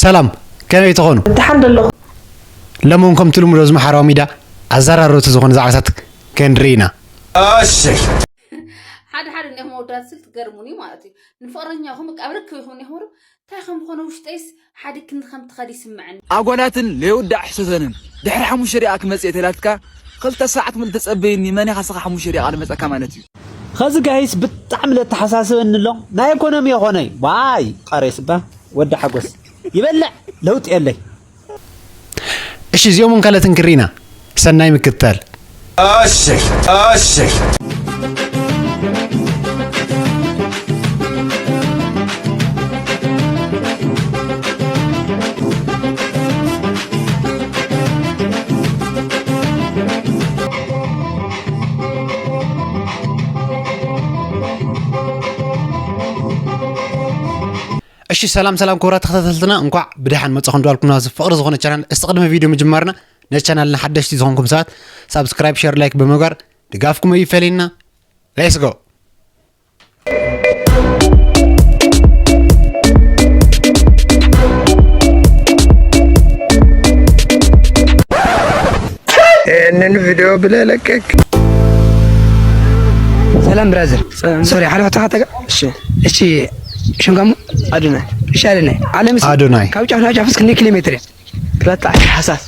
ሰላም፣ ከመይ ትኾኑ? ደሓን ዶ ኣለኹ? ሎሚ እውን ከምቲ ልሙድ ኣብዚ ማሕበራዊ ሚድያ ኣዘራረብቲ ዝኾኑ ዛዕባታት ክንርኢ ኢና። እሺ። ሓደ ሓደ እንዲኹም መወዳት ስል ትገርሙኒ ማለት እዩ። ንፍቕረኛኹም በቃ ኣብ ርክብ ይኹን ይኹን እንታይ ከም ዝኾነ ውሽጠይስ ሓደ ክንዲ ከም ትኸድ ይስምዐኒ። ኣጓላትን ለይውዳእ ሕሰተንን ድሕሪ ሓሙሽተ ደቂቃ ክመጽእ ተላትካ ክልተ ሰዓት ክምል ተጸበይኒ መን ኢኻ ስኻ ሓሙሽተ ደቂቃ ልመጸካ ማለት እዩ። ኸዚ ጋይስ ብጣዕሚ ለተሓሳስበኒ ኣሎ ናይ ኢኮኖሚ የኾነይ ዋይ ቐሬስ እባ ወዲ ሓጎስ ይበልዕ ለውጥ የለይ። እሺ እዚኦምን ካልኦትን ክሪና ሰናይ ምክትታል። እሺ እሺ እሺ ሰላም ሰላም ክቡራት ተኸታተልትና እንኳዕ ብደሓን መጻኹም ዳልኩም ናዚ ፍቕሪ ዝኾነ ቻናል። እስቲ ቅድሚ ቪድዮ ምጅማርና ነዚ ቻናልና ሓደሽቲ ዝኾንኩም ሰባት ሳብስክራይብ ሸር ላይክ ብምግባር ድጋፍኩም ኣይፈለየና። Let's go። ይህንን ቪዲዮ ብለህ ለቀቅ። ሰላም ብራዘር። ሰላም። ሶሪ ሓደ ሕቶ ካተጋ። እሺ እሺ ሽምጋሙ ኣዶናይ እሺ አደናይ ዓለም ኣዶናይ። ካብ ጫፍ ናብ ጫፍስ ክንደይ ኪሎ ሜትር እያ? ክልተ ዓሰርተ ሓሳስ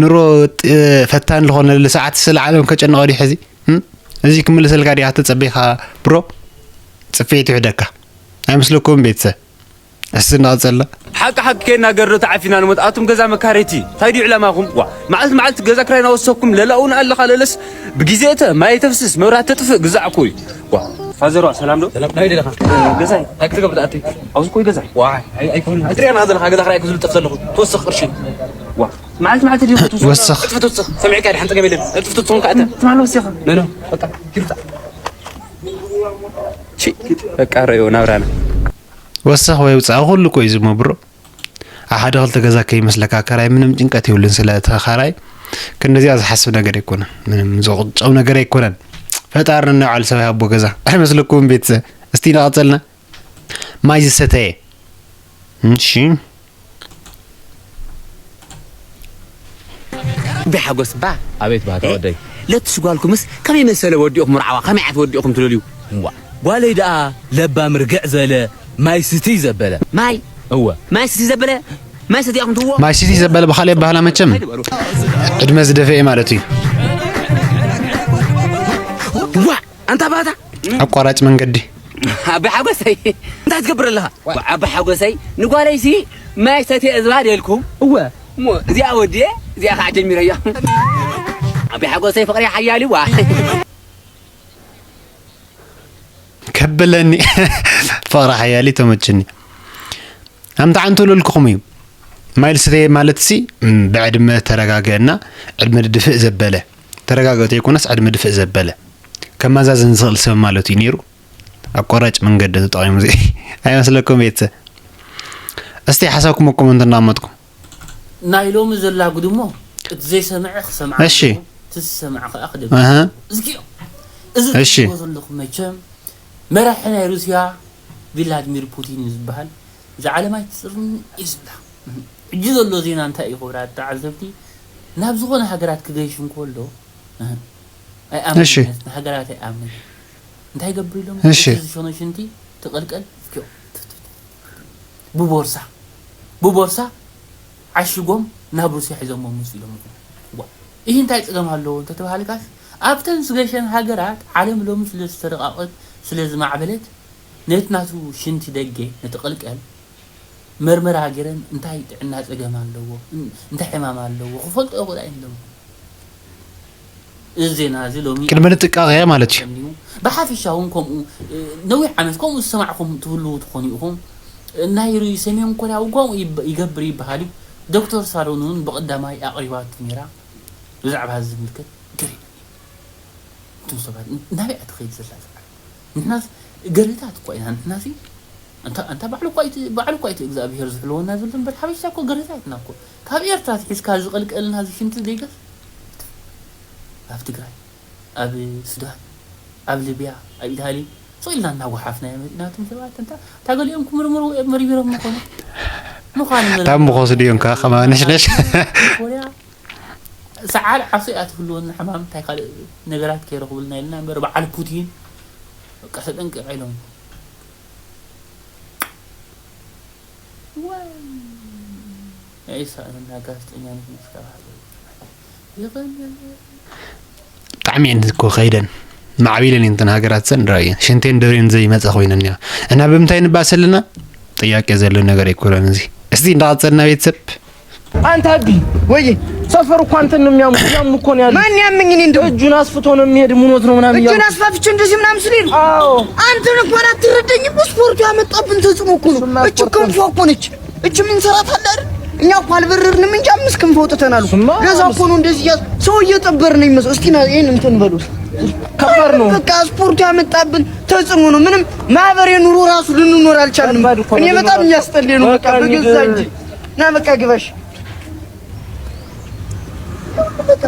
ኑሮ ጥ- ፈታኒ ዝኾነሉ ሰዓት ስለ ዓለም ከጨንቐ ድዩ ሕዚ እም? እዚ ክምልሰልካ ዲኣ ተጸቢኻ ብሮ ጽፌት ይሕደካ ኣይመስለኩም ቤተሰብ እስቲ እናቐጸልና ሓቂ ሓቂ ከይናገር ዶ ተዓፊና ንሞት ኣቱም ገዛ መካረይቲ እንታይ ድዩ ዕላማኹም ዋ መዓልቲ መዓልቲ ገዛ ክራይ ናወሰኩም ለላኡ ንኣለኻ ለለስ ብግዜ እተ ማይ ተፍስስ መብራት ተጥፍእ ግዛዕ እኮ እዩ ዋ ፋዘሯ ሰላም ዶ ሰላም ናይ ደለኻ ገዛይ እንታይ ክትገብር ተኣቲ ኣብዚ ኮይ ገዛይ ዋ ኣይኮን ኣትሪያ ናዘለኻ ገዛ ክራይ ክዝልጥፍ ዘለኹ ትወስኽ ቅርሺ ዋ መዓልቲ መዓልቲ ድዩ ክትወስኽ ወስኽ። ክትፍትወስኽ ሰሚዕካ ድሓን ጸገም የለን ክትፍትወስኹም ከኣተ ትማል ወሲኻ ኖ ኖ በቃ ኪሩታ በቃ ረዮ ናብራና ወሰኽ ወይ ውፃእ ኩሉ እኮ እዩ ዝሞ ብሮ ኣብ ሓደ ክልተ ገዛ ከይመስለካ ከራይ ምንም ጭንቀት የብሉን ስለ እቲ ከራይ ክንደዚኣ ዝሓስብ ነገር ኣይኮነን ምንም ዝቕጨው ነገር ኣይኮነን ፈጣሪ ነናይ ባዕሉ ሰብ ይሃቦ ገዛ ኣይመስለኩም ቤተሰብ እስቲ እናቐፀልና ማይ ዝሰተየ እሺ ብሓጎስ ባ ኣቤት ባህታ ወደይ ለትሽ ጓልኩምስ ከመይ መሰለ ወዲእኹም ርዓዋ ከመይ ዓት ወዲእኹም ትደልዩ ጓለይ ደኣ ለባም ርግዕ ዝበለ ማይ ስትይ ዘበለ ማይ እወ ማይ ስትይ ዘበለ ማይ ሰቲኹም ትዎ ማይ ሲቲ ዘበለ ብኻልእ ባህላ መቸም ዕድመ ዝደፈኤ ማለት እዩ ዋ ኣንታ ባታ ኣቋራጭ መንገዲ ኣቢ ሓጎሰይ እንታይ ትገብር ኣለኻ ኣቢ ሓጎሰይ ንጓለይሲ ማይ ሰትየ እዝባ ደልኩም እወ እሞ እዚኣ ወድየ እዚኣ ከዓ ጀሚረያ ኣቢ ሓጎሰይ ፍቕሪ ሓያሊ ዋ ከብለኒ ፍቕሪ ሓያሊ ተመችኒ ኣምታ ዓንቱ ልልክኹም እዩ ማይል ስተ ማለት ሲ ብዕድመ ተረጋገእና ዕድመ ድፍእ ዘበለ ተረጋገእቶ ይኮነስ ዕድመ ድፍእ ዘበለ ከመዛዝን ዝኽእል ሰብ ማለት እዩ ነይሩ ኣቋራጭ መንገዲ ተጠቒሙ ዚ ኣይመስለኩም ቤተሰብ እስቲ ሓሳብኩም ኮመንት እናመጥኩም ናይ ሎሚ ዘላ ጉድሞ እቲ ዘይሰምዐ ክሰምዓ እሺ። ኣለዎ፣ እቲ ዝሰምዐ ከዓ ክደግሞ ኣሃ። ኣለዎ። እዚኦ እዚ እሺ። ትብልዎ ዘለኹም መቸም መራሒ ናይ ሩስያ ቪላድሚር ፑቲን እዩ ዝበሃል። እዛ ዓለም ኣይትፅርን እዩ ዝብላ። ሕጂ ዘሎ ዜና እንታይ እዩ ክብራ ተዓዘብቲ ናብ ዝኾነ ሃገራት ክገይሽ እንከሎ እህ፣ ኣይኣምንን እሺ። ንሃገራት ኣይኣምንን እንታይ ገብር ኢሎም እሺ። ዝሸኖ ሽንቲ ትቐልቀል ፍኪኦም ብቦርሳ ብቦርሳ ዓሽጎም ናብ ሩስያ ሒዞሞ ምስ ኢሎም ይኹን ዋ ይህ እንታይ ፅገም ኣለዎ እንተተባሃልካስ ኣብተን ዝገሸን ሃገራት ዓለም ሎሚ ስለ ዝተረቃቐት ስለ ዝማዕበለት ነቲ ናቱ ሽንቲ ደገ ነቲ ቀልቀል መርመራ ገይረን እንታይ ጥዕና ጸገም ኣለዎ እንታይ ሕማም ኣለዎ ክፈልጦ ይኽእላ እዮም ሎም እዚ ዜና እዚ ሎሚ ቅድመ ንጥቃቐ ማለት እዩ ብሓፈሻ እውን ከምኡ ነዊሕ ዓመት ከምኡ ዝሰማዕኹም ትህልዉ ትኾኑ ኢኹም ናይ ሰሜን ኮርያ እውን ከምኡ ይገብር ይበሃል እዩ ዶክተር ሳሎን እውን ብቐዳማይ ኣቕሪባቱ ነይራ ብዛዕባ እዚ ዝምልከት ገሪም እቶም ሰባት ናበይ እያ ትኸይድ ዘላ እዛ ዓለም ንሕናስ ገርህታት እኳ ኢና ንሕናሲ ኣንታ ኣንታ ባዕሉ እኳ እቲ ባዕሉ እኳ እቲ እግዚኣብሄር ዝሕልወና ዘሎ እምበር ሓበሻ እኮ ገርህታት ኢና እኮ ካብ ኤርትራ ሒዝካ ዝቐልቀልና እዚ ሽንቲ ዘይገስ ኣብ ትግራይ ኣብ ሱዳን ኣብ ሊብያ ኣብ ኢታሊ ስቕ ኢልና እናጓሓፍና ኢና መፂና። እቶም ሰባት እንታ እታ ገሊኦም ክምርምሩ እዮም መርሚሮም ምኾኑ። ምዃኑ መርምሮም። ታሞ ክወስዱ እዮም ከዓ ከማንሽነሽ። ኮርያ ሰዓል ዓሶ እያ ትህልወና ሕማም፣ እንታይ ካልእ ነገራት ከይረኽቡልና ኢልና እምበር፣ በዓል ፑቲን በቃ ተጠንቀቕ ኢሎም። ወይ፣ ናይ ሳእንና ጋዜጠኛ ነሽ ምስ ተባህለ ይቕን። ብጣዕሚ እየን እኮ ከይደን ማዕቢለን እየን እተን ሃገራት ዘን ራእየን ሽንቴን ደሬን ዘይመፀ ኮይነን እያ። እና ብምንታይ ንባስ ኣለና? ጥያቄ ዘሎ ነገር ኣይኮነን እዚ። እስቲ እንዳቐፀልና ቤተሰብ። አንተ አቢ ወይ ሰፈር እኮ አንተን ነው የሚያሙ ያሙ እኮ ነው ያሉ። ማን ያመኝ? እኔ እንደው እጁን አስፍቶ ነው የሚሄድ ሙኖት ነው ምናምን እጁን እያሉ። አስፋፍቼ እንደዚህ ምናምን ስል ይሉ አዎ አንተን እኮ አትረዳኝም። ስፖርቱ ያመጣብን ተጽዕኖ እኮ ነው። እሱማ እች ስፖርት ክንፎ እኮ ነች። እች ምን ሰራት አለ አይደል? እኛ እኮ አልበረርንም እንጂ አምስት ክንፍ አውጥተናል። እሱማ ለዛ እኮ ነው እንደዚህ እያዝ ሰው እየጠበር ነው ይመስል። እስቲ ና ይሄን እንትን በሉ። ከባድ ነው። በቃ ስፖርቱ ያመጣብን ተጽዕኖ ነው። ምንም ማህበራዊ ኑሮ ራሱ ልንኖር አልቻልንም። ከባድ እኮ ነው እኔ በጣም ልንኖር። እያስጠላኝ ነው። በቃ በቃ እንሂድ። በገዛ እጅ ና በቃ ግባሽ። በቃ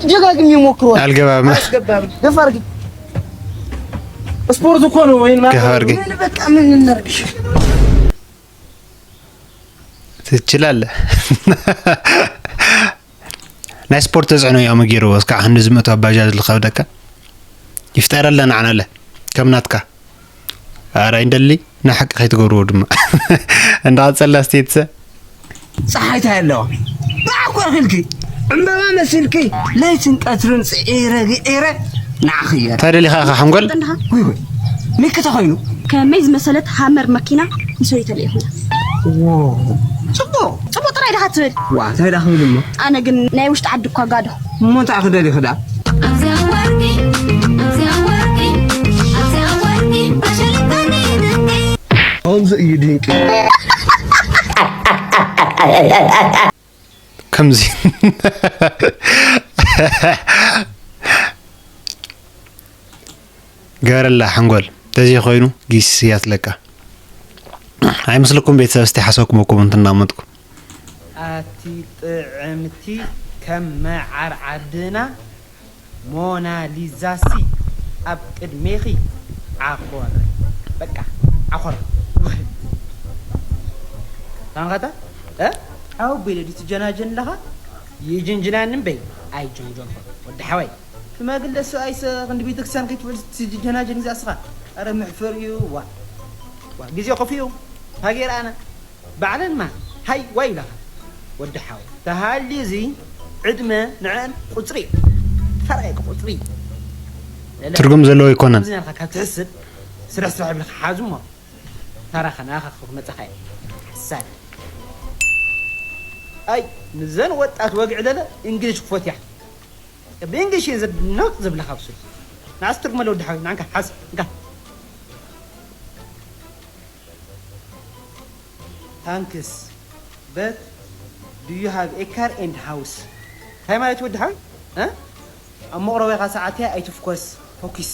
ደጋግሜ ሞክረዋል። አልገባም። አያስገባም። ደፋ አድርጊ። ስፖርት እኮ ነው። ይሄን ማ- ገፋ አድርጊ። ምን በቃ ምን እናርግሽ? ትችላለህ። ናይ ስፖርት ተፅዕኖ እዮም ገይርዎ። እስካዕ ክንዲ ዝመቶ ኣባጃጅ ዝኸብደካ ይፍጠረልና ንዓናለ ከም ናትካ። ኧረ ኣይንደሊ ንሓቂ ከይትገብርዎ ድማ። እንዳቐፀልና ስቴትሰ ፀሓይ ታይ ኣለዋ? ብዓኮር ክልኪ ዕምበባ መሲልኪ ለይትን ቀትርን ፅዒረ ግዒረ ንዓኺ እየ። እንታይ ደሊኻ ኢኻ ሓንጎል? ወይ ወይ ሚኪ ተኾይኑ ከመይ ዝመሰለት ሃመር መኪና ምስ ወይተለ ይኹን ፅቡቅ ፅቡቅ ጥራይ ድኻ ትብል ዋ እንታይ ዳ ክብል እሞ ኣነ ግን ናይ ውሽጢ ዓዲ እኳ ጋዶ እሞ እንታይ ክደሊ ክዳ ኣብዚኣ ወርቂ ኣብዚኣ ወርቂ ኣብዚኣ ወርቂ ባሸሊካኒ ድቂ ከምዚ እዩ ድንቂ ከምዚ ገበረላ ሓንጎል ተዘይ ኮይኑ ጊስ ያትለካ ኣይመስለኩም ቤተሰብ እስቲ ሓሰብኩመኩም እንትናመጥኩ ኣቲ ጥዕምቲ ከም መዓር ዓድና ሞናሊዛሲ ኣብ ቅድሜኺ ዓኾር በቃ ዓኾር ታንኸታ እ ሓወቦይ ለዲ ትጀናጀን ኣለኻ ይጅንጅናኒ እምበይ ኣይጀንጀንኮ ወዲ ሓወይ ሽማግለ ሰብኣይሰ ክንዲ ቤተክርስትያን ከይትውዕል ትጀናጀን እዚኣ ስኻ ኣረ መሕፈር እዩ ዋ ዋ ግዜ ኮፍ እዩ ሃገር ኣነ ባዕለንማ ሃይ ዋይ ኢለኻ ወዲ ሓወይ ተሃልዩ እዚ ዕድመ ንዐን ቁፅሪ እዩ ተራይ ቁፅሪ እዩ ትርጉም ዘለዎ ኣይኮነን ዝናልካ ካብ ትሕስብ ስራሕ ስራሕ ብልካ ሓዙ እሞ ታራኻ ንኣኻ ክመፀኻ እየ ሓሳድ ኣይ ንዘን ወጣት ወግዒ ለለ እንግሊሽ ክፎትያ ብእንግሊሽ እየ ነውጥ ዝብለካ ብሱ ንዓስ ትርጉም ኣለዎ ድሓዊ ንዓንካ ሓዝ እንካ ታንክስ but do you have a car and house እንታይ ማለት ወዲ ሓዊ ኣብ መቕረቢኻ ሰዓት እያ ኣይትፍኮስ ፎኪስ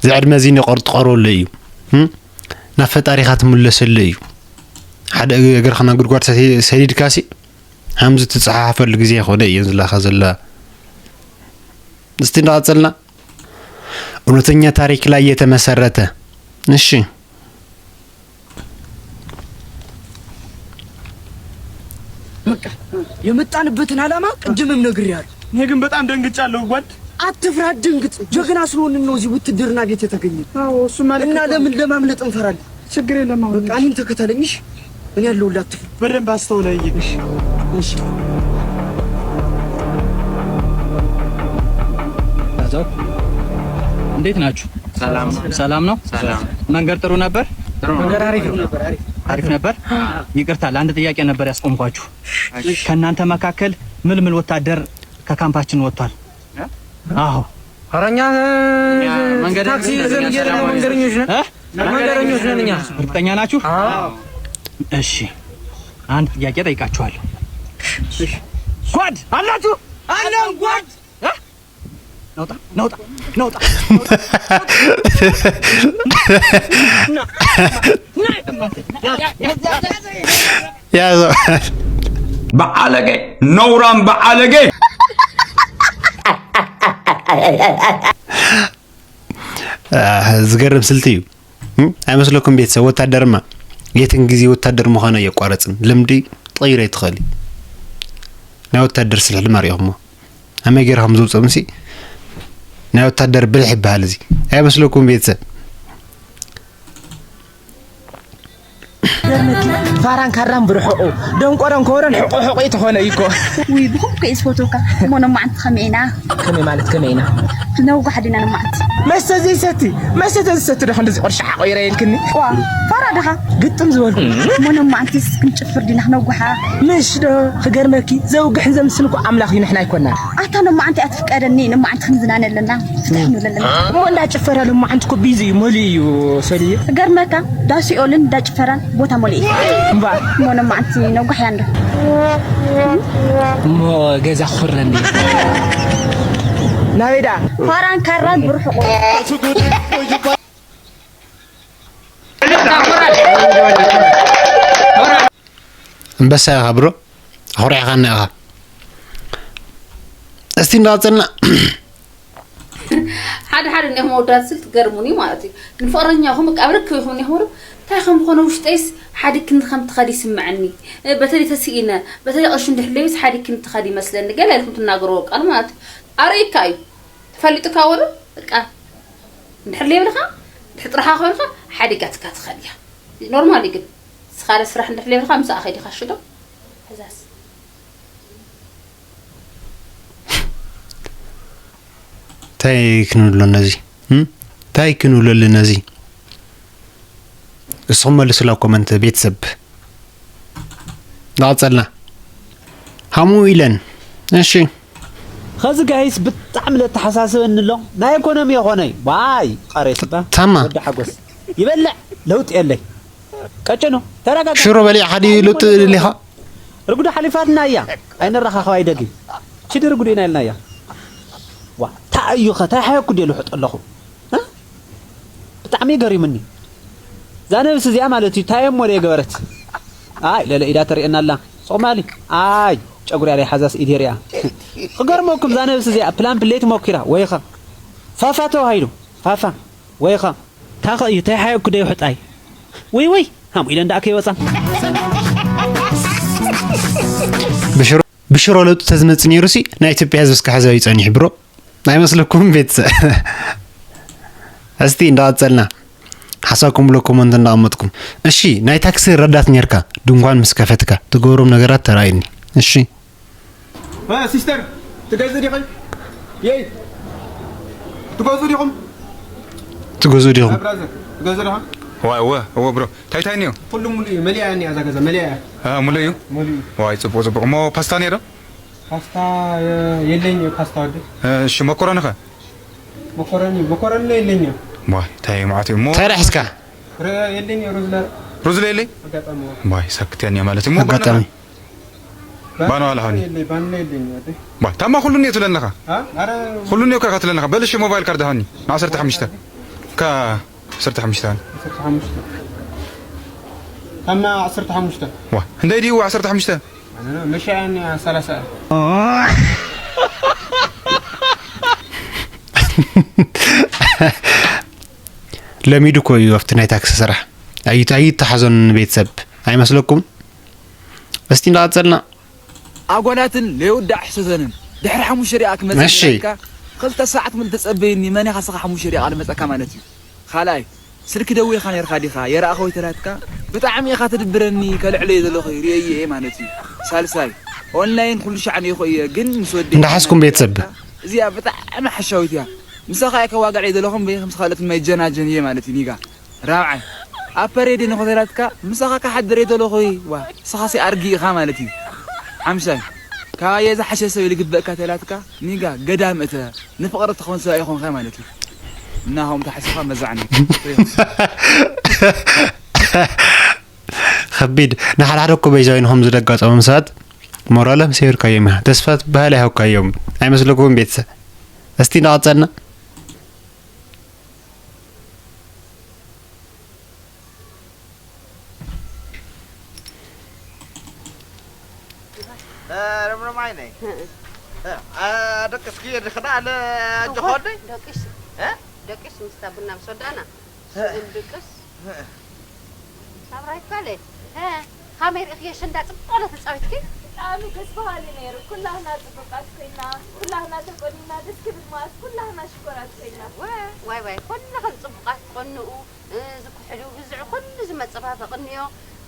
ዝዕድመ እዚ ንቆርጥቆረሉ እዩ ናብ ፈጣሪኻ ትምለሰሉ እዩ ሓደ እግርኻ ናብ ጉድጓድ ሰዲድካሲ ከምዚ ትፀሓሓፈሉ ግዜ ይኮነ እየን ዝላኻ ዘለዋ እስቲ እንዳቐፀልና እውነተኛ ታሪክ ላይ የተመሰረተ እሺ የመጣንበትን ዓላማ ቅድምም ነግሬሃለሁ። እኔ ግን በጣም ደንግጫለሁ ጓድ። አትፍራ፣ አትደንግጥ። ጀግና ስለሆንን ነው እዚህ ውትድርና ቤት የተገኘን። አዎ እሱማ ልክ እና እኮ ነው። ለምን ለማምለጥ እንፈራለን? ችግር የለም አሁን በቃ እኔን ተከተለኝ እሺ? እኔ ያለሁልህ አትፍራ። በደንብ አስተውለህ እይ። እሺ። ያዘው። እንዴት ናችሁ? ሰላም ሰላም ነው። ሰላም። መንገድ ጥሩ ነበር። ጥሩ ነው። መንገድ አሪፍ ነው። አሪፍ ነበር። ይቅርታ ለአንድ ጥያቄ ነበር ያስቆምኳችሁ። ከእናንተ መካከል ምልምል ወታደር ከካምፓችን ወጥቷል። አዎ። ኧረ እኛ መንገድ ታክሲ ይዘን እየሄድን ነው። መንገደኞች ነን። እ? መንገደኞች ነን እኛ። እርግጠኛ ናችሁ? አዎ። እሺ አንድ ጥያቄ ጠይቃችኋለሁ። ጓድ አላችሁ? አለን ጓድ። እ? ነውጣ ነውጣ ነውጣ ያዘው በዓለገ፣ ነውራም በዓለገ። ዝገርም ስልቲ እዩ። ኣይመስለኩም ቤተሰብ? ወታደርማ የትን ግዜ ወታደር ምዃኑ ኣየቋረፅን። ልምዲ ትቐይሮ ኣይትኽእል። ናይ ወታደር ስልሒ ድማ ሪኢኹሞ ኣመይ ገይርኩም ዘውፅኦም ሲ ናይ ወታደር ብልሕ ይበሃል። እዚ ኣይመስለኩም ቤተሰብ? ገርመኪ ፋራን ካራን ብርሕቑ ደንቆሮን ከበሮን ሕቑ ሕቑ ተኾነ እዩ እኮ። ውይ ብኹም ከ ዝፈትወካ እሞ ነማዓንቲ ከመይ ኢና? ከመይ ማለት ከመይ ኢና? ነውጋሕ ዲና ነማዓንቲ። መስተ ዘይሰቲ መስተ ተዝሰቲ ዶ ክንድዚ ቁርሻ ሓቆይረ ኢልክኒ? ዋ ፋራ ድኻ ግጥም ዝበልኩ እሞ ነማዓንቲስ ክንጭፍር ዲና ክነውጋሓ? ምሽ ዶ ክገርመኪ ዘውግሕን ዘምስን እኮ ኣምላኽ እዩ ንሕና ኣይኮናን። ኣታ ነማዓንቲ እያ ትፍቀደኒ ነማዓንቲ ክንዝናነ ኣለና ፍትሕ ንብል ኣለና። እሞ እንዳ ጭፈራ ሎማዓንቲ እኮ ቢዚ እዩ መሊኡ እዩ ሰልየ። ክገርመካ እንዳ ሲኦልን እንዳ ጭፈራን ቦታ መሊኡ እዩ። እምበኣር እሞ ሎማዓንቲ ነውጋሕያ እንዶ። እሞ ገዛ ክኹረኒ ናበይ ደኣ? ፋራን ካራን ብርሑቑ። ኣንበሳ ኢኻ ብሮ ኣኹሪዕኻና ኢኻ። እስቲ እንዳቐፀልና ሓደ ሓደ እንዲኹም ኣወዳት ስል ትገርሙኒ ማለት እዩ። ንፍቕረኛኹም በቃ ኣብ ርክብ ይኹም እንዲኹም እንታይ ከም ዝኾነ ውሽጠይስ ሓዲግክኒ ከም ትኸዲ ይስምዐኒ። በተለይ ተስኢነ በተለይ ቅርሺ እንድሕለዩስ ሓዲግክኒ ትኸዲ ይመስለኒ ገለ ኢልኩም ትናገርዎ ቃል ማለት እዩ። ኣርእካ እዩ ተፈሊጡካ ወረ በቃ እንድሕር ለይብልኻ እንድሕር ጥራኻ ኮይንካ ሓዲጋትካ ትኸድ እያ። ኖርማል እዩ ግን ስኻለ ስራሕ እንድሕር ለይብልኻ ምሳኣ ከይዲኻ ሽዶ ሕዛስ እንታይ ክንብሎ ነዚ እንታይ ክንብለሉ ነዚ እስኹም መልሱላ ኮመንት ቤተሰብ። ዳቐጸልና ሃሙ ኢለን እሺ። ኸዚ ጋይስ ብጣዕሚ ለተሓሳስበኒ ኣሎ ናይ ኢኮኖሚ የኾነይ ዋይ ቐሬስባ ታማ ወዲ ሓጎስ ይበልዕ ለውጥ የለይ ቀጭኖ ተረጋጋ ሽሮ በሊዕኻ ድዩ ለውጥ ደሊኻ ርጉዶ ሓሊፋትና እያ ኣይንራኻኸብ ኣይደግም ችዲ ርጉዶ ኢና ኢልና እያ ዋ ታይ እዩ ኸ ታይ ሓየኩ ድየ ልውሕጦ ኣለኹ ብጣዕሚ ገሪምኒ እዛ ነብሲ እዚኣ ማለት እዩ እንታይ እሞ ደየገበረት ኣይ ለለ ኢዳ ተርእየና ኣላ ጾማሊ ኣይ ጨጉርያ ደይ ሓዛስ ኢድ የርእያ ክገርመኩም እዛ ነብሲ እዚኣ ፕላን ፕሌት ሞኪራ ወይኸ ፋፋ ተባሂሉ ፋፋ ወይኸ ታኸ እዩ እንታይ ሓየኩ ደይ ሕጣይ ወይ ወይ ሃምኡ ኢለን ደኣ ከይወፃ ብሽሮ ለውጢ ተዝመፅእ ነይሩሲ ናይ ኢትዮጵያ ህዝቢ እስካብ ሕዚ እዩ ፀኒሑ ብሮ ኣይመስለኩምን ቤተሰብ እስቲ እንዳቐፀልና ሓሳብኩም ብሎ ኮመንት እንዳቐመጥኩም እሺ ናይ ታክሲ ረዳት ነርካ ድንኳን ምስ ከፈትካ ትገብሮም ነገራት ተራእዩኒ እሺ ሲስተር ትገዝ ዲኺ የይ ትገዙ ዲኹም ትገዙ ዲኹም ብራዘር ትገዙ ዲኻ ዋይ እወ እወ ብሮ ታይ ታይ ኒዮ ኩሉ ሙሉ እዩ መሊያ እያ እዛ ገዛ መሊያ እያ ሙሉ እዩ ሙሉ እዩ ዋይ ጽቡቅ ጽቡቅ እሞ ፓስታ ኒዮ ዶ ፓስታ የለኝ ፓስታ ወደ እሺ መኮረኒ ከ መኮረኒ መኮረኒ የለኝ ዋይ ታይ ማዓት እሞ ታይ ራሕስካ የለኝ ሩዝ ለ ሩዝ ለየለይ ኣጋጣሚ ዋይ ሳክትያ ኒያ ማለት እሞ ኣጋጣሚ ባኖ ኣለሃኒ ባኖ የለኝ ባይ ታማ ኩሉ ኔቱ ለነኻ ኩሉ ኔው ከካ ትለነኻ በልሽ ሞባይል ካርድ ሃኒ ን15 ካ 15 ሃኒ ታማ 15 ዋ እንደይ ድዩ 15 መሻን 30 ለሚዱ እኮ እዩ ኣብቲ ናይ ታክሲ ስራሕ ኣይተሓዞን ቤተሰብ ኣይመስለኩም እስቲ እንዳቐፀልና ኣጓላትን ለይውዳእ ሕሰተንን ድሕሪ ሓሙሽተ ደቂቃ ክመጽእ እሺ። ኢልካ ክልተ ሰዓት ሙሉ ተጸበይኒ መን ኢኻ ስኻ ሓሙሽተ ደቂቃ ልመጸካ ማለት እዩ ካልኣይ ስልኪ ደዊልካ ነርካ ዲኻ የረኣኸ ወይ ተላትካ ብጣዕሚ ኢኻ ትድብረኒ ከልዕሎ እየ ዘለኹ ርእየ እየ ማለት እዩ ሳልሳይ ኦንላይን ኩሉ ሻዕ ኔኹ እየ ግን ምስ ወዲ እንዳሓዝኩም ቤተሰብ እዚኣ ብጣዕሚ ሓሻዊት እያ ምሳኻ እየ ከዋግዕ እየ ዘለኹ እምበይ ከምስ ካልኦት መጀናጀን እየ ማለት እዩ ኒጋ ራብዓይ ኣብ ፐሬድ ንኾተላትካ ምሳኻ ክሓድር እየ ተለኹ ዋ ንስኻሲ ኣርጊ ኢኻ ማለት እዩ ሓምሻይ ካባየ ዝሓሸ ሰብ ልግበእካ ተላትካ ኒጋ ገዳም እተ ንፍቕሪ ትኸውን ሰብ ኣይኾንካ ማለት እዩ እና ከምኡ ተሓሲብካ መዛዕኒ ከቢድ ንሓድሓደ እኮ በይዛዊን ከምዚ ደጋጠሞም ሰባት ሞራሎም ሰይርካዮም ኢኻ ተስፋ ትበሃል ኣይሃብካዮም ኣይመስለኩም ቤተሰብ እስቲ እንዳቐፀልና ርኽዳ ኣለ እወ፣ ጀኾደይ? ደቂስ። እ? ደቂስ ምስታ ቡና ምስ ወዳእና። ስጉም ድቅስ። ሳምራይ ኳለ። ሀ፣ ካመይ ርእኽየ ኣሸንዳ ጽቡቕ ዶ ተጻዊትኪ? ብጣዕሚ ደስ በሃሊ ነይሩ። ኩላህና ጽቡቃት ኮይና፣ ኩላህና ተቆኒና፣ ደስ ክብል ማለት ኩላህና ሽኮራት ኮይና። ወ-፣ ዋይ ዋይ፣ ኩልኽን ጽቡቓት ቆንኡ፣ እ፣ ዝኩሕሉ፣ ብዝዕ ኩሉ ዝመጸባበቕ እኒኦ።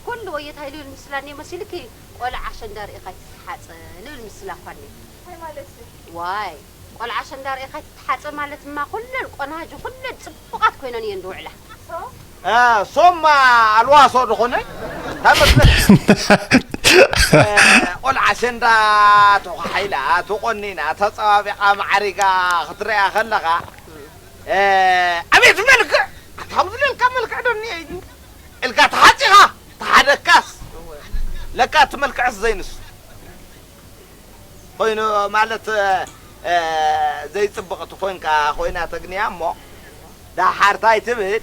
ኩሉ ወየት ሃይሉ ይብል ምስላ እኒኦ መሲልኪ፣ ቆልዓ ኣሸንዳ ርእኻ ኣይትተሓጸ ልብል ምስላ እኳ እኒኦ። እንታይ ማለት እዩ? ዋይ፣ ቆልዓ ኣሸንዳ ርእኻ ኣይትተሓጸ ማለት እማ ኩለን ቆናጁ ኩለን ጽቡቓት ኮይነን እየን ዝውዕላ። ሶ? እ፣ ሶማ ኣልዋሶ ዝኾነ ተመስለ እ፣ ቆልዓ ኣሸንዳ ተዃሒላ፣ ተቆኒና፣ ተጸባቢቓ፣ ማዕሪጋ ክትሪኣ ከለኻ፣ እ፣ ኣቤት መልክዕ! ኣታ ከምዚ ኢልካ መልክዕ ዶ እኒአ እዩ? ኢልካ ተሓጺኻ፣ ተሓደካስ። ለካ እቲ መልክዕስ ዘይንሱ። ኮይኑ ማለት፣ እ፣ ዘይጽብቕቲ ኮንካ ኮይና ተግንያ እሞ፣ ደሓር ታይ ትብል?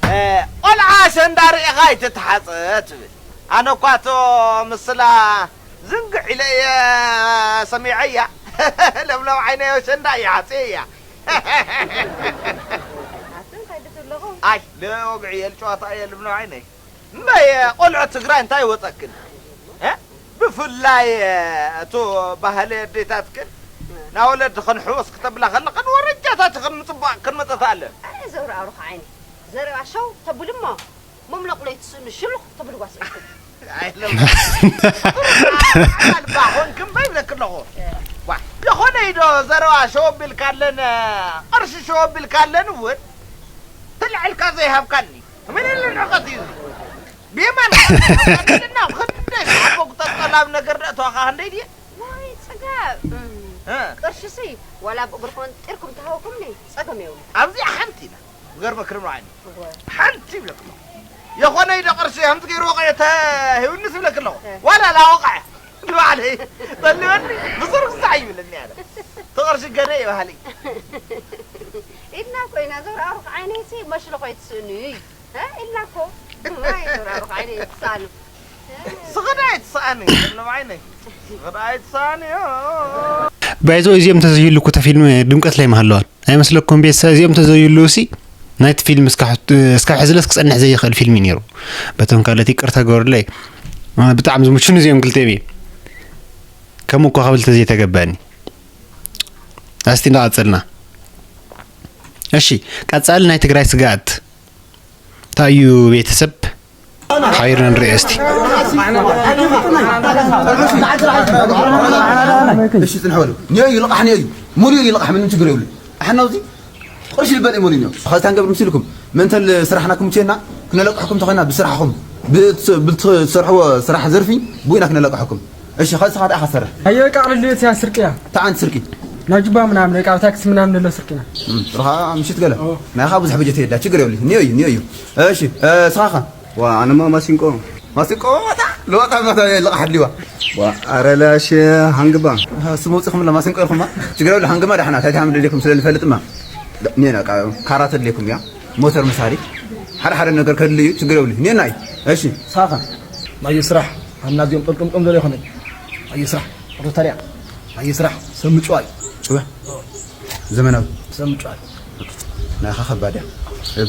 እ፣ ቆልዓ ኣሸንዳ ርኢኻ ኣይትትሓጸ ትብል። ኣነ እኳ እቶ ምስላ ዝንግዕ ኢለ እየ ሰሚዐያ። ለምለም ዓይነይ ኣሸንዳ እያ፣ ሓጽየ እያ። ኣቲ እንታይ ድትብለኹ? ኣይ፣ ለወግዒ እየ፣ ልጨዋታ እየ፣ ለምለም ዓይነይ። እምበይ፣ ቆልዑ ትግራይ እንታይ ወጸክን? እ? ብፍላይ፣ እቱ ባህሊ ኣዴታትክን፣ ናወለድ ኸን ሕወስ ክተብላ ኸለኸን ወረጃታት ኸን ምጽባቕ ክንመጸት ኣለ። ኣነ ዘውሪ ኣውርኽ ዓይኒ። ዘረባ ሸው ተብሉ እሞ፣ መምለቕ ለይትስእኑ ሽሉኽ ተብልዋ ስኢልኩም። ኣይ፣ ለም-፣ ኣልባ ኾንክም በይ ብለክ ኣለኹ። ዋ፣ የኾነ ኢዶ ዘረባ ሸው ኣቢልካለን፣ ቅርሺ ሸው ኣቢልካለን እውን፣ ትልዕልካ ዘይሃብካኒ። ምን ኢሉ ንዕቀት እዩ እዚ? ብየማን እና ክንደይ ሰዓት መቁጠር ጠላብ ነገር ደእተዋኻ ክንደይ ድየ? ዋይ ጽጋብ። እም፣ እ። ቅርሽሲ ዋላ ብእግርኩም ጢርኩም ተሃውኩምኒ ጸገም የብሉ። ኣብዚኣ ሓንቲ ኢና። ብገርመ ክርም ዓይኒ። እወ። ሓንቲ ይብለክ ኣለኹ። የኾነ ኢደ ቅርሺ ከምቲ ገይሩ ወቐየ ተሂውንስ ይብለክ ኣለኹ። እ። ዋላ ላወቕዐ ንባዕለይ ጸልወኒ ብሱር ክሳዕ ይብለኒ ኣነ። እቲ ቅርሺ ገደ ይበሃሊ። ኢድና ኮይና ዘውር ኣሩኽ ዓይነይሲ መሽሎ ኮይትስእኑ እዩ። እ፣ ኢልና እኮ። ማይ ዶራሩ ዓይነ ይትሳኑ። ስኽዳ ኣይትስኣኒ፣ ለምለም ዓይነይ። ስኽዳ ኣይትስኣኒ፣ ኦ። ባይዘው እዚኦም ተዘይህሉ እኮ እታ ፊልም ድምቀት ላይ ምሃለዋን። ኣይመስለኩም ቤተሰብ? እዚኦም ተዘይህሉ ሲ ናይቲ ፊልም እስካብ ሕት-፣ እስካብ ሕዚ ለስ ክጸንሕ ዘይኽእል ፊልም እዩ ነይሩ። በቶም ካልኦት ይቅርታ ገበሩለይ። ብጣዕሚ ዝምቹን እዚኦም ክልቲኦም እዩ። ከምኡ እኮ ክብል ተዘይተገበኣኒ። እስቲ እንዳቐጸልና። እሺ፣ ቀጻሊ ናይ ትግራይ ስግኣት። እንታይ እዩ ቤተሰብ? ሓቢርና ንሪኦ እስቲ። እሺ፣ ጽንሕ በሉ። ንዮ እዩ ልቓሕ፣ ንዮ እዩ። ሙሉ እዩ ልቓሕ፣ ምንም ችግር የብሉ። ኣሕና ኣብዚ ቅርሺ ልበል እዩ ሙሉ እዩ። ኸዚ እንታይ ንገብር ምስ ኢልኩም፣ ምእንተ ስራሕና ክምችየና ክነለቅሕኩም ተኾይና ብስራሕኹም፣ ብት-፣ ብትሰርሕዎ ስራሕ ዘርፊ ብኡ ኢና ክነለቅሐኩም። እሺ፣ ኸዚ ስኻ እንታይ ኢኻ ትሰርሕ? ኣየ፣ በቃ፣ ቅልል ኢሉ እያ ስርቂ እያ። እንታይ ዓይነት ስርቂ? ናይ ጁባ ምናምን፣ በቃ፣ ኣብ ታክሲ ምናምን ዘሎ ስርቂ ኢና። እም፣ ርኻ ምሽት ገለ? ኦ። ናይኻ ብዙሕ በጀት የዳ፣ ችግር የብሉ። ንዮ እዩ፣ ንዮ እዩ። እሺ፣ እ፣ ስኻ ኸ? ዋ፣ ኣነማ ማሲንቆ። ማሲንቆ፣ ዋታ፣ ለዋታ፣ ለዋታ፣ ለቃሕ ድሊዋ። ዋ፣ ኣረ ላሽ፣ ሃንግባ። ስም ኣውጺኹምላ ማሲንቆ ኢልኩማ? ችግር የብሉ፣ ሃንግማ ዳሕና፣ እንታይ ሃም ደሊኩም ስለ ንፈልጥማ። ኔና፣ ቃ-፣ ካራ ተድሌኩም እያ። ሞተር መሳሪ፣ ሓደ ሓደ ነገር ከድሊ እዩ፣ ችግር የብሉ። ኔና እዩ። እሺ፣ ስኻ ኸ? ናየ ስራሕ፣ ኣምና እዚኦም ጠምጠምጠም ዘሎ ይኾነ። ናየ ስራሕ፣ ኦርቶታርያ፣ ናየ ስራሕ፣ ሰብ ምጭዋይ። ጭዋ? ዘመናዊ። ሰብ ምጭዋይ። ናይኻ ከባድ እያ።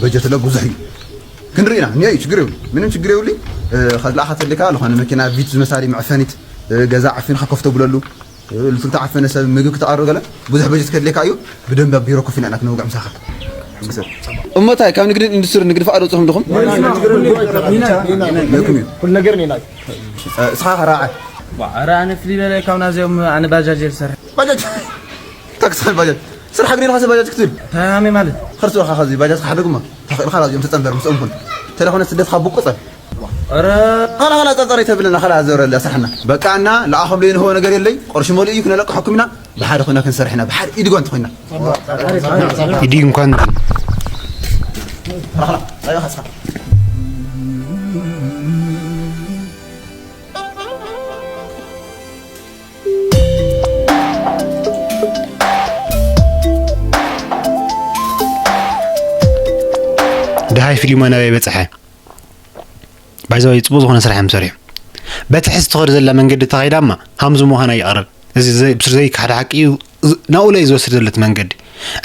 በጀት ኣሎ ብዙሕ እዩ። ክንርኢ ኢና፣ እኒኦ እዩ፣ ችግር የብሉ። ምንም ችግር የብሉ። እ፣ ከዝለኣኻ ተልካ ዝኾነ መኪና ቪት ዝመሳሊ መዕፈኒት፣ እ፣ ገዛ ዓፊንካ ኮፍ ተብለሉ። እ፣ ልፍልቲ ዓፈነ ሰብ ምግቢ ክተቐርብ ገለ ብዙሕ በጀት ከድልየካ እዩ። ብደንብ ኣብ ቢሮ ኮፍ ኢና ኢና ክነውግዕ ምሳኻ። ሕጉሰ። እሞ እንታይ ካብ ንግድን ኢንዱስትሪ ንግዲ ፍቓድ ኣውፅኹም ዲኹም? ነይኩም እዩ። ኩሉ ነገር ነይና እዩ። እ፣ እስኻ ኸ ራዓይ? ዋ፣ ኧረ ኣነ ፍልይ በለ ካብ ናዚኦም ኣነ ባጃጅ እየ ዝሰርሕ። ባጃጅ? ታክሲ ባጃጅ? ስራሕ ግን ኢልካ ሰብ ባጃጅ ክትብል? ታሜ ማለት? ኸርሲ ኢልካ ኸዚ ባጃጅ ክሓደግ እሞ ተኽእልካ ናዚኦም ተጸንበር ምስኦም ኩን። ተለኾነ ስደትካ ብቁጸር። ኧረ ኻላ ኻላ ጸርጸር ኣይተብለና፣ ኻላ ዘውረላ ስራሕና። በቃ እና ለኣኸም ለይንህቦ ነገር የለይ። ቅርሺ መሊኡ እዩ ክነለቅሐኩም ኢና። ብሓደ ኮይና ክንሰርሕ ኢና። ብሓደ ኢድ ጓንቲ ኮይና። ኢድ እንኳን ራኽላ፣ ጸጋ ኻስኻ። ደሃይ ፊልሙ ናበይ በጽሐ? ባይዘወይ ጽቡቕ ዝኾነ ስራሕ እዮም ሰሪሖም። በቲ ሕዚ ትኸዶ ዘላ መንገዲ ተኻይዳማ ሃምዚ ምዃን ኣይቐርን። እዚ ዘይ-፣ ብስር ዘይከሓድ ሓቂ እዩ። ናብኡ ለይ ዝወስድ ዘለት መንገዲ።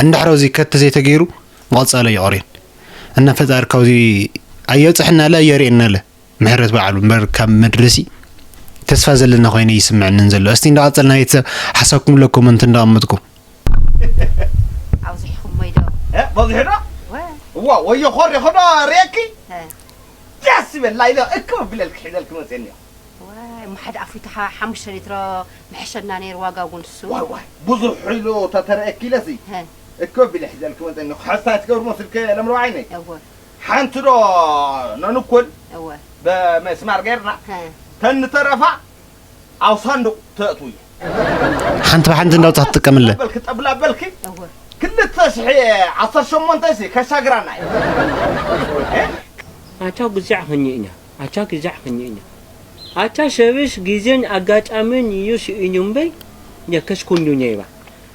እንድሕር እዚ ከት ዘይተገይሩ፣ መቐጻሎ ይቐርየን። እና ፈጣሪ ካብዚ ኣየብጽሕና ኣለ፣ ኣየርእየና ኣለ። ምሕረት በዓሉ እምበር ካብ ምድርሲ ተስፋ ዘለና ኮይነ ይስምዕንን ዘሎ። እስቲ እንዳቐጸልና ቤተሰብ ሓሳብኩም ለ ኮመንት እንዳቐመጥኩም። ኣብዚሕኹም ወይ ዶ? እ፣ በዚሑ ዶ? ወ፣ እዋ፣ ወዮ ኾር ይኸዶ ርእየኪ? እ፣ ደስ ይበል፣ ላይለ እክብ ብለልክ ሒዘልክ መፅእኒ። ዋይ፣ እሞ ሓደ ኣፉ እቲ ሓ-፣ ሓሙሽተ ሊትሮ ምሕሸና ነይሩ ዋጋ እውን እሱ። ዋይ፣ ዋይ፣ ብዙሕ ኢሉ ተተረእኪ ኢለሲ። እ፣ እክብ ብለ ሒዘልክ መፅእኒ። ክሕሳ ትገብር መስልክ ለምረው ዓይነይ። እወ፣ ሓንቲ ዶ ነንኩል እወ፣ በመስማር ገይርና እ፣ ተንተረፋ ኣብ ሳንዱቕ ተእትውዮ። ሓንቲ ብሓንቲ እንዳውጻ ትጥቀምለ። በልክ ጠብላ በልክ እወ። ክልተ ሽሕ ዓሰርተ ሸሞንተ ሲ ከሻግራና እዩ። ኣታ ግዛዕ ኸኒእና ኣታ ግዛዕ ኸኒእና ኣታ ሰብስ ግዜን ኣጋጣምን እዩ ስኢኑ እምበይ። የከስ ኩንዱ ነይባ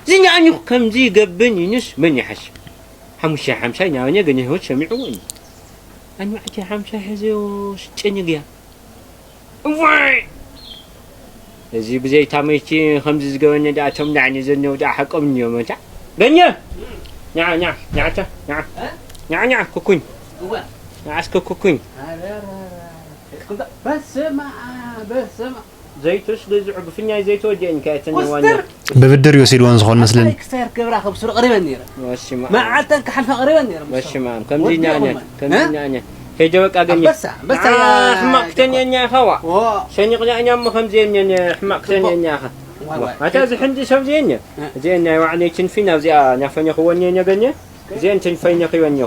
ዝኛኣኒ ከምዚ ይገብን ይንስ መን ይሓስ ሓሙሽተ ሓምሳይ ናበነ ገነ ህይወት ሰሚዕዎ እዩ። ኣንባዕቲ ሓምሳይ ሕዚ ስጭንግያ እዋይ እዚ ብዘይ ታመይቲ ከምዚ ዝገበኒ ደኣ እቶም ዳዕኒ ዘነው ደኣ ሓቆም እንዮም እንታ ገኘ ኛ ኛ ኛዕተ ኛ ኛ ኛ ኩኩኝ ኛ እስከ ኩኩኝ በስመ ኣብ በስመ ዘይቱስ ግዝዑ ብፍኛይ ዘይተወዲአን ከ እተን ኩስትር ዋኛ ብብድር እዩ ወሲድወን ዝኾን መስለኒ። ክሳየር ክብራ ከብስሩ ቀሪበን ነይረ ወሽማ መዓልተን ክሓልፋ ቀሪበን ነይረ ወሽማ ከምዚ ናነ ከምዚ ናነ ከይደ በቃ ገኘ ኣበሳ በሳ ሕማቅ ክተንየኒ ኢኻ ዋ ዎ ሸኒቕና ኢና እሞ ከምዚ የኒ ሕማቅ ክተንየኒ ኢኻ ኣታ እዚ ሕንዲ ሰብ ዝየኒ እዚአን ናይ ዋዕለይ ትንፊ ናብዚኣ ናፈኘኽወኒ ነገኘ እዚአን ትንፈይነኽወኒ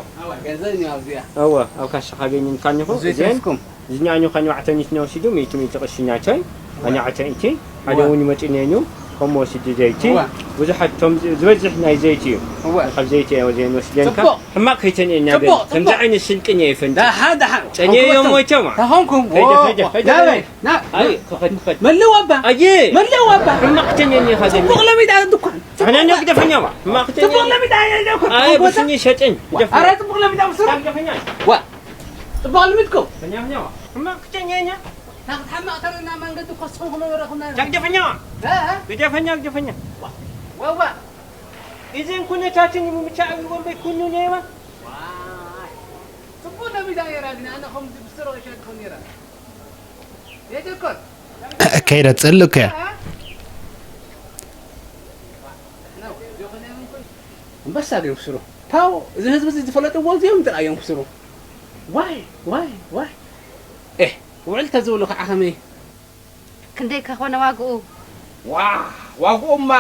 ገንዘብ እኒዋ ኣብዚኣ እወ ኣብ ካሽኻ ገኝንካኒኹ እዚአን ዘይትረፍኩም ዝኛኒ ኸኒ ዋዕተኒት ነወሲዱ ሚእቲ ሚእቲ ቅርሺ ናቸይ ኣነ ዓተይቲ ሓደ እውን ይመፂ ነይኑ ከም ወሲዱ ዘይቲ እዋ። ብዙሓት ቶም ዝበዝሕ ናይ ዘይቲ እዩ እወ ካብ ዘይቲ እየ ወዘን ወስደንካ ፅቡቕ። ሕማቅ ከይተንየና ፅቡቕ፣ ከምዚ ፅቡቕ። ዓይነት ስንቂ እየ ፈንዲ ደሓን ደሓን ጨንየ እዮም ሞይቶም ተኾንኩም ከይደ ከይደ ከይደ ናበይ ና ኣይ ክኸድ ክኸድ መለዋ ኣባ ኣየ መለዋ ኣባ ሕማቅ ክተንየኒ ኢኻ ዘኒ ፅቡቕ ለሚዳ ድኳን ኣነ ነግደፈኛ ዋ ሕማቅ ፅቡቕ ክተንየኒ ለሚዳ የለኩም ኣይ ብስኒ ሸጥን ኣረ ፅቡቕ ለሚዳ ምስሩ ግደፈኛ ዋ ፅቡቕ ለሚድኩም ፈኛኛ ዋ ሕማቅ ክተንየኒ ናክትሓማቕ ተርእና መንገዲ ኮስኹም ክመበረኹም ግደፈኛ ግደፈኛ ግደፈኛ ዋዋ እዘን ኩነታትን ምምቻእ ይወንበይ ኩኑ ነይማ ፅቡቕ ለሚዳ ነይራ ግን ኣነ ከምዚ ብስሮ ይሸጥኩም ነይራ የትኮን ከይደ ጽልእ እኮ እያ። ኣንበሳ ድዮም ስሩ ታው እዚ ህዝቢ እዚ ዝፈለጥዎ እዚኦም ጥራይ እዮም ክስሩ ዋይ ዋይ ዋይ ኤህ ውዕል ተዝብሉ ከዓ ከመይ ክንደይ ከኾነ ዋግኡ? ዋ ዋግኡማ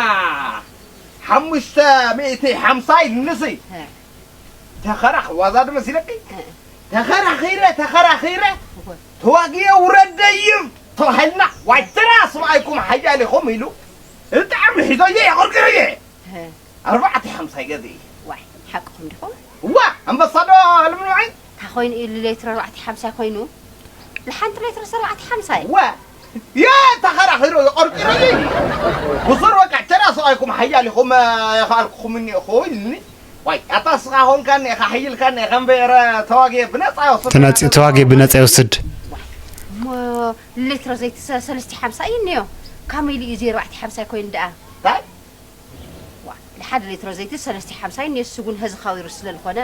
ሓሙሽተ ሚእቲ ሓምሳ ኢልንሲ ሀ፣ ተኸራኽ ዋዛ ድመሲለኪ ሀ፣ ተኸራኺረ ተኸራኺረ እወ፣ ተዋግየ ውረድ ደይብ ተባሂልና ዋጅተና ስብኣይኩም ሓያል ኢኹም ኢሉ ብጣዕሚ ሒዞየ የቐርቅረየ ሀ። ኣርባዕተ ሓምሳ ይገዝእ ዋይ ሓቅኹም ዲኹም? እዋ ኣንበሳ ዶ ልምንዋይ እንታይ ኮይኑ ኢሉ ሌትሮ ኣርባዕተ ሓምሳ ኮይኑ ንሓንቲ ሌትሮ ኣርባዕተ ሓምሳ እዩ። እዋ የ ተኸራኺሮ የቐርቅረየ ብሱር በቃ ቸራ ስብኣይኩም ሓያል ኢኹም የኸኣልኩኹም እኒኹ ኢልኒ ዋይ ኣታ ስኻ ኾንካኒ ኢኻ ሓይልካኒ ኢኻ እምበረ ተዋግየ ብነፃ ይወስድ ተናጺ ተዋጊ ብነጻ ይወስድ። እሞ ሌትሮ ዘይቲ ሰ- ሰለስተ ሓምሳ እዩ እኒኦ ካመይ ኢሉ እዩ ዘይ ኣርባዕተ ሓምሳ ኮይኑ ደኣ እንታይ ዋ ንሓደ ሌትሮ ዘይቲ ሰለስተ ሓምሳ እዩ እኒኦ እሱ እውን ህዚ ካዊሩ ስለ ዝኾነ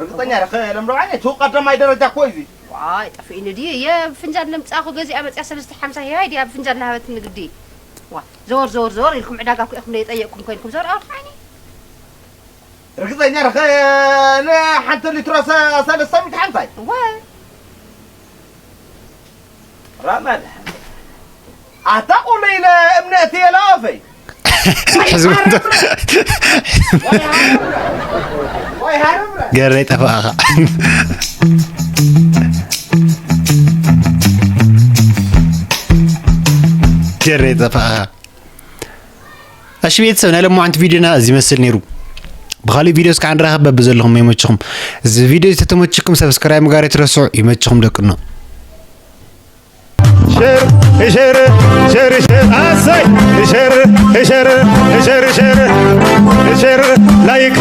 ርግፀኛ ኢኻ ለምዶ ዓይነት ቀዳማይ ደረጃ እኮ እዩ ዋይ ጠፊእኒ ድዩ እየ ፍንጃል ለምፃኹ ገዚኣ መፅያ ሰለስተ ሓምሳ ህያይ ድያ ብፍንጃል ለሃበትኒ ግዲ ዋ ዘወር ዘወር ዘወር ኢልኩም ዕዳጋ እኮ ኢኹም ዘይጠየቅኩም ኮይንኩም ዘወር ኣውርሓኒ ርግፀኛ ኢኻ ንሓንቲ ሊትሮ ሰ- ሰለስተ ሚእቲ ሓምሳይ ዋይ ራማድ ኣታ ቁሉ ኢለ እምነእቲ የላወፈይ ሕዝቡ እንተ- ወይ ሃረምረ ገረይ ጠፋእኻ ገረይ ጠፋእኻ እሺ ቤተሰብ ናይ ለማዓንቲ ቪዲዮና እዚ ይመስል ነይሩ ብካሊእ ቪዲዮ እስካዕ ንራኸብ በብዘለኹም ይመችኹም እዚ ቪዲዮ ተተመችኩም ሰብስክራይብ ምግባር ኣይትረስዑ ይመችኹም ደቅኖ ሸር ሸር ሸር ሸር ኣሳይ ሸር ሸር ሸር ሸር ሸር ላይክ